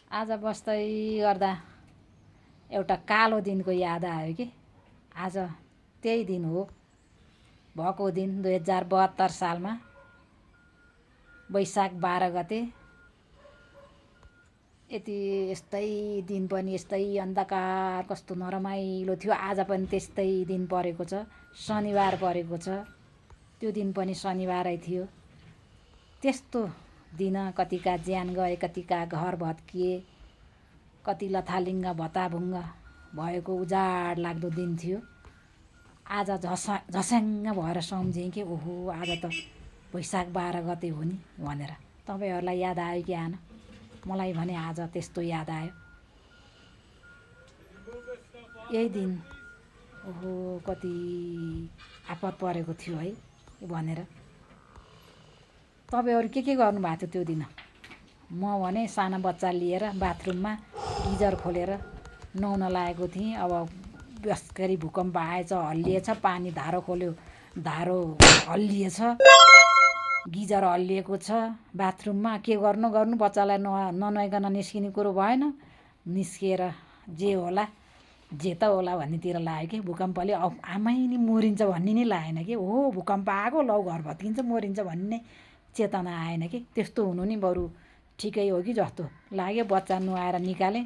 आज बस्दै गर्दा एउटा कालो दिनको याद आयो कि आज त्यही दिन हो भएको दिन 2072 सालमा वैशाख 12 गते यस्तै दिन पनि यस्तै अन्धकार कस्तो नरमाइलो थियो। आज पनि त्यस्तै दिन परेको छ, शनिबार परेको छ। त्यो दिन पनि शनिबारै थियो। त्यस्तो दिन कतिका ज्यान गए, कतिका घर भत्किए, कति लथालिङ्ग भताभुङ्ग भएको उजाड लाग्दो दिन थियो। आज झस्याङ्ग भएर सम्झेँ कि ओहो आज त वैशाख 12 गते हो नि भनेर। तपाईँहरूलाई याद आयो कि आएन? मलाई भने आज त्यस्तो याद आयो। यही दिन ओहो कति आपत परेको थियो है भनेर। तपाईँहरू के गर्नुभएको थियो त्यो दिन? म भने साना बच्चा लिएर बाथरुममा गिजर खोलेर नुहाउन लागेको थिएँ। अब बेसरी भूकम्प आएछ, हल्लिएछ, पानी धारो खोल्यो, धारो हल्लिएछ, गिजर हल्लिएको छ बाथरुममा। के गर्नु बच्चालाई ननुहाइकन निस्किने कुरो भएन। निस्किएर जे होला जे त होला भन्नेतिर लाग्यो कि भूकम्पले आमै नि मरिन्छ भन्ने नै लागेन कि हो भूकम्प आएको लौ घर भत्किन्छ मरिन्छ भन्ने चेतना आएन कि त्यस्तो हुनु नि बरु ठिकै हो कि जस्तो लाग्यो। बच्चा नुहाएर निकालेँ,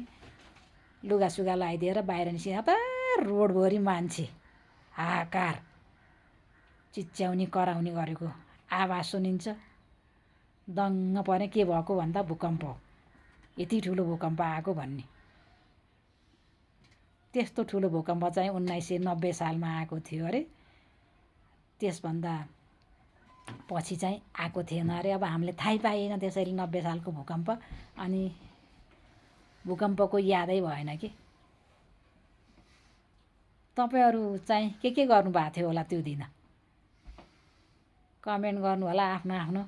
लुगासुगा लगाइदिएर बाहिर निस्किँदा त रोडभरि मान्छे हाहाकार चिच्याउने कराउने गरेको आवाज सुनिन्छ। दङ्ग परे के भएको भन्दा भूकम्प हो, यति ठुलो भूकम्प आएको भन्ने। त्यस्तो ठुलो भूकम्प चाहिँ 1990 सालमा आएको थियो अरे। त्यसभन्दा पछि चाहिँ आएको थिएन अरे। अब हामीले थाहै पाएन त्यसरी 90 सालको भूकम्प। अनि भूकम्पको यादै भएन कि। तपाईँहरू चाहिँ के गर्नुभएको थियो होला त्यो दिन? कमेन्ट गर्नु होला आफ्नो आफ्नो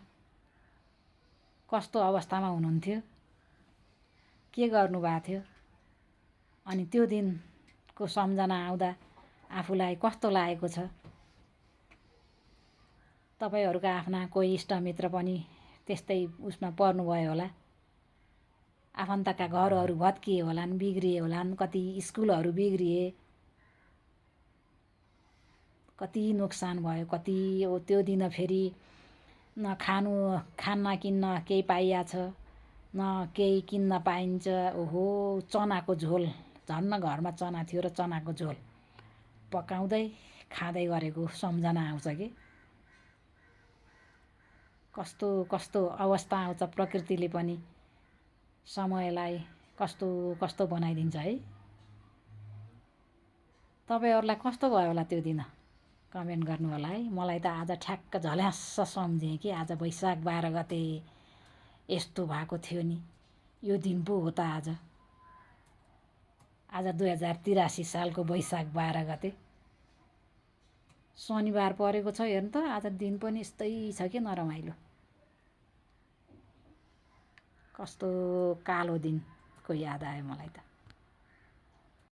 कस्तो अवस्थामा हुनुहुन्थ्यो, के गर्नुभएको थियो। अनि त्यो दिनको सम्झना आउँदा आफूलाई कस्तो लागेको छ? तपाईँहरूका आफ्ना कोही इष्टमित्र पनि त्यस्तै उसमा पर्नुभयो होला। आफन्तका घरहरू भत्किए होलान्, बिग्रिए होलान्, कति स्कुलहरू बिग्रिए, कति नोक्सान भयो। कति त्यो दिन फेरि न खाना किन्न केही पाइएछ, न केही किन्न पाइन्छ। ओहो चनाको झोल, झन्न घरमा चना थियो र चनाको झोल पकाउँदै खाँदै गरेको सम्झना आउँछ कि। कस्तो कस्तो अवस्था आउँछ प्रकृतिले पनि समयलाई कस्तो कस्तो बनाइदिन्छ है। तपाईँहरूलाई कस्तो भयो होला त्यो दिन? कमेन्ट गर्नु होला है। मलाई त आज ठ्याक्क झल्यास्स सम्झेँ कि आज वैशाख 12 गते यस्तो भएको थियो नि। यो दिन पो हो त आज 2083 सालको वैशाख 12 गते शनिबार परेको छ। हेर्नु त आज दिन पनि यस्तै छ कि नरमाइलो। कस्तो कालो दिनको याद आयो मलाई त।